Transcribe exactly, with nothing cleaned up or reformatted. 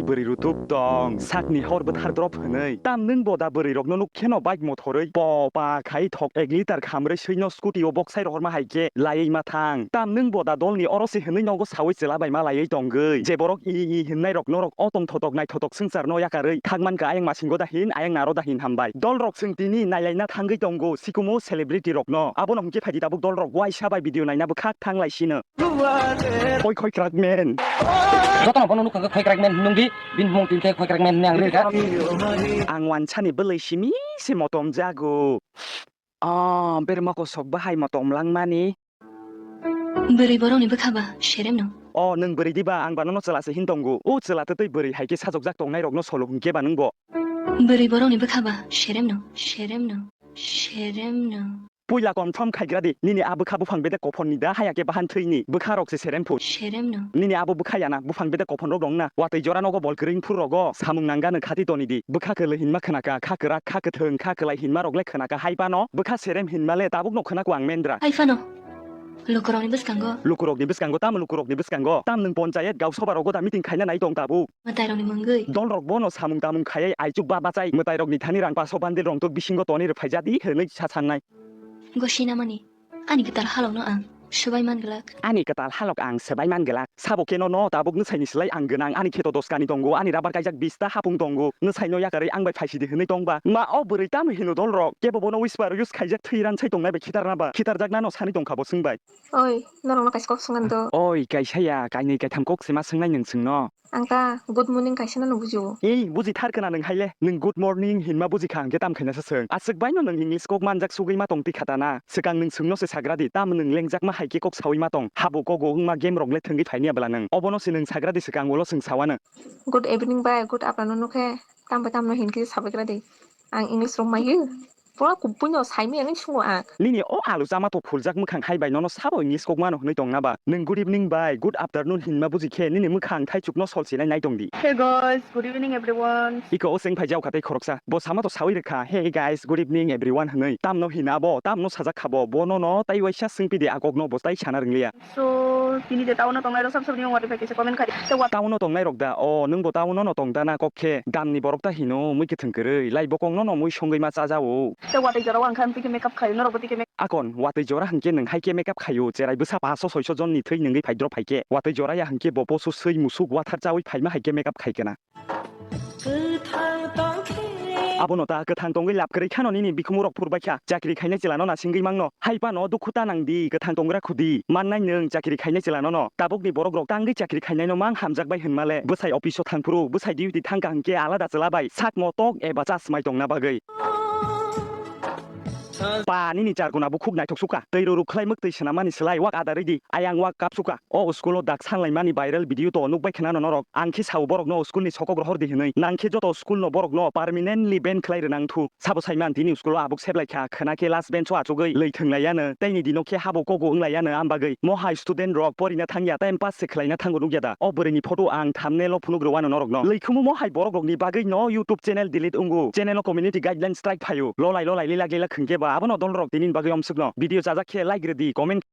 Bwrwi rutuk tong, sakni hor bwthar drop hwnwi. Tam nwng bo da bwrwi rokno nuk kheno bike mothorwi po pa khai thok ek liter khamrwi swino scooty o boksai rohorma hai khe laiwi ma thang. Tam nwng bo da dolni oro se hwnwi nogo sawi chwla bai ma laiwi tongwi. Je borok i i hwnnai rok norok o tongthotok naithotok swngchar no yakarwi thak man kha ayang masingo da hin ayang naro da hin hambai. Dol rok chwng tini nailaina thangwi tongo sikumo celebrity rokno. Abono hwnkhe phaidi tabuk dol rok waisa bai video naina bwkhak thang lai sino. Khoi khoi krak men. Jotono bono nukha khoi krak men hinung di, bin mung tin khe khoi krak men hinui ang rika. Ang wansani bwlwi simi se motom jago. Ah, berma kosok bahai motom langmani. Bwrwi borokni bwkha ba serem no. O, nwng bwrwi diba, ang banono chwla se hin tongo. O chwla twtwi bwrwi hai khe sajokjak tongnai rokno solo hwnkhe ba nwng bo. Bwrwi borokni bwkha ba serem no, serem no, serem no. Puila confirm khaigra di, nini a bwkha buphang bedek kophon ni da, haya khe bahan thwini, bwkha rok se serem phu. Serem no. Nini abo bwkha yana, buphang bedek kophon rok rong na, watwi jora nogo bol kwrwing phur rogo, samung nangano khati toni di, bwkha kwlwi hinma khwnaka, kha kwrak, kha kwthwng, kha kwlai hinma rok le khwnaka, hai phano, bwkha serem hinma le tabuk no khwnako ang mendra. Hai phano. Lukurokni bwskango. Lukurokni bwskango, tamo lukurokni bwskango, tam nwng ponchayet gau soba rogo da meeting khaina nai tong tabuk. Mwtairokni mungwi. Dol rok bono samung tamung khaiwi aichuk ba bachai, mwtairokni thani rang paso bandil rong tok bisingo toni rwphai jadi, hwnwi sa sannai. Gosinamani, ani kwtal halokno ang swbai man glak. Ani kwtal halok ang swbai man glak. Sabo keno no tabuk nwsaini slai ang gwnang, ani kheto doskani tongo, ani rabar kaijak bista hapung tongo, nwsaino yakarwi ang bai phaisidi hwnwi tongba. Ma o bwrwi tamo hino dol rok, kebo bono whisper use khaijak thwi ransai tongnai bai khitarna ba, khitarjaknano sani tongkha bo swngbai. Oi, norokno kaisa kok swngna do. Oi, kaisa ya, kainwi kaitham kok se ma swngnai nwng chwngno. Ang ta good morning kaisa no bujio. Ei, buji thar kana nwng haile. Nwng good morning hinma buji kha hwnkhe tam khaina sa swng. Aswk bai no nwng English kok manjak sugwi ma tong tikha ta na. Swkang nwng swngno se sagra di, tam nwng lengjak ma hai khe kok sawi ma tong. Habo kogo wngma game rok le thwngwi phaini abla nwng. Obono se nwng sagra di swkang ulo swng sawano. Good evening bai, good afternoon no khe tam bai tam no hin khe sabai gra di. Ang English rok mai. Pura kubui no sai maya nini sungo ang. Nini o alu chama to phuljak mwkhang hai bai nono sabo English kok mano hwnwi tongna ba? Nwng good evening bai good afternoon hinma buji khe nini mwkhang thaichuk no sol sinai nai tong di. Hey guys, good evening everyone. Iko o chwng phai jao kha tei khoroksa. Bo sama to sawi rwkha, "Hey guys, good evening everyone," hwnwi. Tamno hina bo, tamno sajak kha bo, bo nono tai waisa swngpi di a kok no bo tai sana rwngliya. So, tini de town o tongnai rok sab sab ni wngwari phai kaisa comment khai. Te wa- Town o tongnai rok da, o, nwng bo town o no tong da na kok khe, dam ni borok ta hino, mui kwthwng kwrwi, lai bokong no no mui songwi ma cha jao. Te watwi jora o ang kha, tike makeup khai, norok bo tike make- Akon, watwi jora hwnkhe nwng hai khe makeup khaio, cherai bwsa paso soiso jon ni thwi nwngwi phai drop hai khe, watwi jora ya hwnkhe bo poso swi musuk wathar chawi phaima hai khe makeup khai kana. Abono ta kwthang tongwi lab kwrwi khano nini bikhumu rok phur baikha, chakri khainai chwla no nasingwi mangno. Hai phano dukhu ta nang di, kwthang tongra khudi. Mannai nwng chakri khainai chwla no no. Tabuk ni borok rok tangwi chakri khainai no mang hamjak bai hwnma le. Bwsai office o thang phuru, bwsai duty thang ka hwnkhe alada chwla bai sak motok eba chasmai tongna bagwi. Pa nini charkuna bukhuk naithok sukha. Tei ruruk khlai mwktwi swnamani slai wak adarwi di. Ayang wak kap sukha. O school o dak sanlaimani viral video to nukbai khna no norok. Ang khe sao borok no school ni sokok rohor di hwnwi. Nang khe joto school no borok no permanently ban khlai rwnang thu. Sabo sai man tini school o abuk seblai kha. Khna khe last bench o achugwi lwi thwng lai yano. Tei ni dino khe habo kogo wng lai yano. Am bagwi mo hai student rok porina thang ya, time pass se khlai na thango nuk ya da. O bwrwi ni photo ang thumbnail o phunuk rw wano norok no. Lwi khumu mo hai borok rok ni bagwi no YouTube channel delete wngo. Channel o community guidelines strike phaio. Lolai lolai lila gila khwng khe ba abono dol rok tini ni bagwi omsuk no. Video chajak khe like rw di, comment